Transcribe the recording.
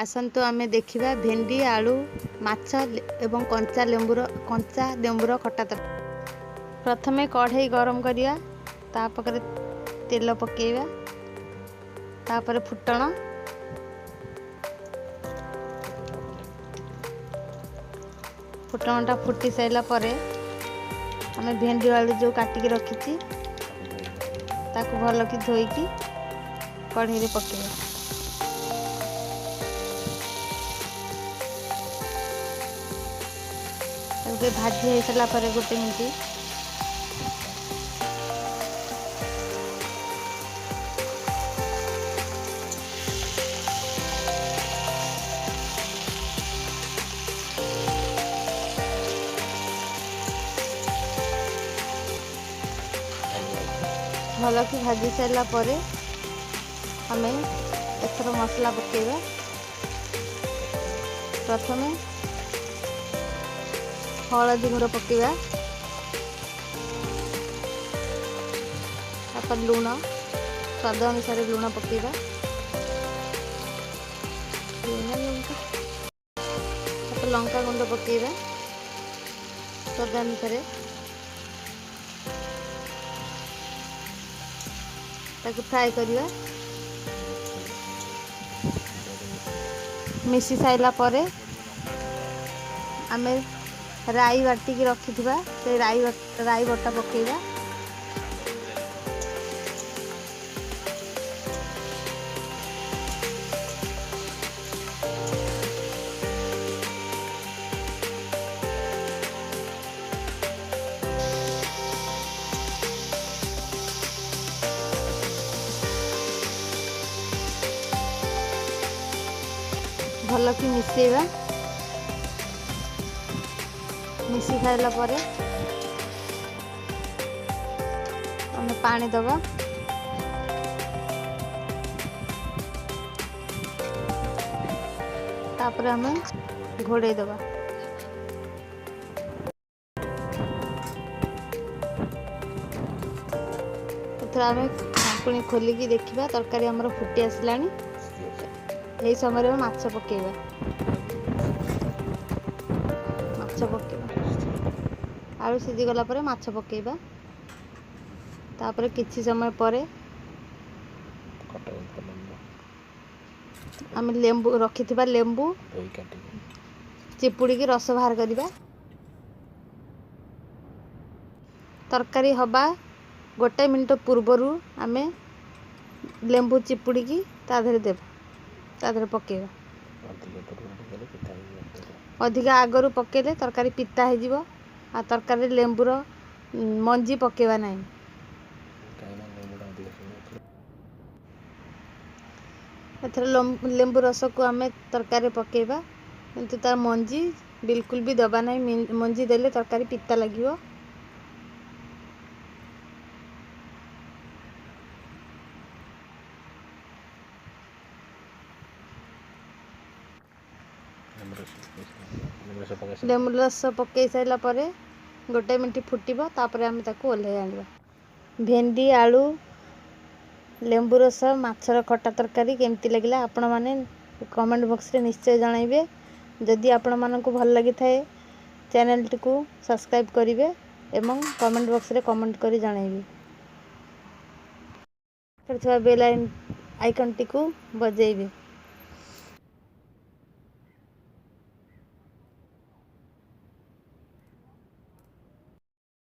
ଆସନ୍ତୁ ଆମେ ଦେଖିବା ଭେଣ୍ଡି, ଆଳୁ, ମାଛ ଏବଂ କଞ୍ଚା ଲେମ୍ବୁର ଖଟା ତରକାରୀ। ପ୍ରଥମେ କଢ଼େଇ ଗରମ କରିବା, ତା ପାଖରେ ତେଲ ପକାଇବା, ତାପରେ ଫୁଟଣ, ଫୁଟଣଟା ଫୁଟି ସାରିଲା ପରେ ଆମେ ଭେଣ୍ଡି, ଆଳୁ ଯେଉଁ କାଟିକି ରଖିଛି, ତାକୁ ଭଲକି ଧୋଇକି କଢ଼େଇରେ ପକାଇବା। ତାକୁ ଟିକେ ଭାଜି ହେଇସାରିଲା ପରେ, ଗୋଟେ ମିନିଟ୍ ଭଲକି ଭାଜି ସାରିଲା ପରେ ଆମେ ଏଥର ମସଲା ପକାଇବା। ପ୍ରଥମେ ହଳଦୀ ଗୁଣ୍ଡ ପକାଇବା, ତାପରେ ଲୁଣ, ସ୍ୱାଦ ଅନୁସାରେ ଲୁଣ ପକାଇବା। ଲୁଣ, ଲଙ୍କା, ତାପରେ ଲଙ୍କା ଗୁଣ୍ଡ ପକାଇବା ସ୍ୱାଦ ଅନୁସାରେ। ତାକୁ ଫ୍ରାଏ କରିବା। ମିଶି ସାରିଲା ପରେ ଆମେ ରାଇ ବାଟିକି ରଖିଥିବା ସେଇ ରାଇ ବଟା ପକାଇବା। ଭଲକି ମିଶାଇବା। ମିଶି ସାରିଲା ପରେ ଆମେ ପାଣି ଦେବା। ତାପରେ ଆମେ ଘୋଡ଼େଇ ଦେବା। ଏଥର ଆମେ ଢାଙ୍କୁଣୀ ଖୋଲିକି ଦେଖିବା, ତରକାରୀ ଆମର ଫୁଟି ଆସିଲାଣି। ଏହି ସମୟରେ ଆମେ ମାଛ ପକାଇବା। ମାଛ ପକାଇବା। ଆଳୁ ସିଝିଗଲା ପରେ ମାଛ ପକାଇବା। ତାପରେ କିଛି ସମୟ ପରେ କଟା ଲେମ୍ବୁ। ଆମେ ଲେମ୍ବୁ ରଖିଥିବା ଲେମ୍ବୁ ଧୋଇ କାଟିକି ଚିପୁଡ଼ିକି ରସ ବାହାର କରିବା। ତରକାରୀ ହେବା ଗୋଟେ ମିନିଟ୍ ପୂର୍ବରୁ ଆମେ ଲେମ୍ବୁ ଚିପୁଡ଼ିକି ତା ଦେହରେ ଦେବା, ତା ଦେହରେ ପକାଇବା। ଅଧିକ ପୂର୍ବରୁ ପକେଇଲେ ପିତା ହେଇଯିବ। ଅଧିକା ଆଗରୁ ପକାଇଲେ ତରକାରୀ ପିତା ହେଇଯିବ। ଆଉ ତରକାରୀରେ ଲେମ୍ବୁର ମଞ୍ଜି ପକାଇବା ନାହିଁ। କାହିଁକିନା ଲେମ୍ବୁଟା ଅଧିକ ସମୟ ରଖିଲେ ଏଥର ଲେମ୍ବୁ ରସକୁ ଆମେ ତରକାରୀରେ ପକାଇବା, କିନ୍ତୁ ତାର ମଞ୍ଜି ବିଲକୁଲ ବି ଦେବା ନାହିଁ। ମଞ୍ଜି ଦେଲେ ତରକାରୀ ପିତା ଲାଗିବ। ଲେମ୍ବୁ ରସ ଲେମ୍ବୁ ରସ ପକାଇ ସାରିଲା ଲେମ୍ବୁ ରସ ପକାଇ ସାରିଲା ପରେ ଗୋଟେ ମିନିଟ୍ ଫୁଟିବ, ତାପରେ ଆମେ ତାକୁ ଓହ୍ଲାଇ ଆଣିବା। ଭେଣ୍ଡି, ଆଳୁ, ଲେମ୍ବୁ ରସ, ମାଛର ଖଟା ତରକାରୀ କେମିତି ଲାଗିଲା, ଆପଣମାନେ କମେଣ୍ଟ ବକ୍ସରେ ନିଶ୍ଚୟ ଜଣାଇବେ। ଯଦି ଆପଣମାନଙ୍କୁ ଭଲ ଲାଗିଥାଏ, ଚ୍ୟାନେଲଟିକୁ ସବସ୍କ୍ରାଇବ୍ କରିବେ ଏବଂ କମେଣ୍ଟ ବକ୍ସରେ କମେଣ୍ଟ କରି ଜଣାଇବେ। ପାଖରେ ଥିବା ବେଲ୍ ଆଇକନ୍ଟିକୁ ବଜାଇବେ।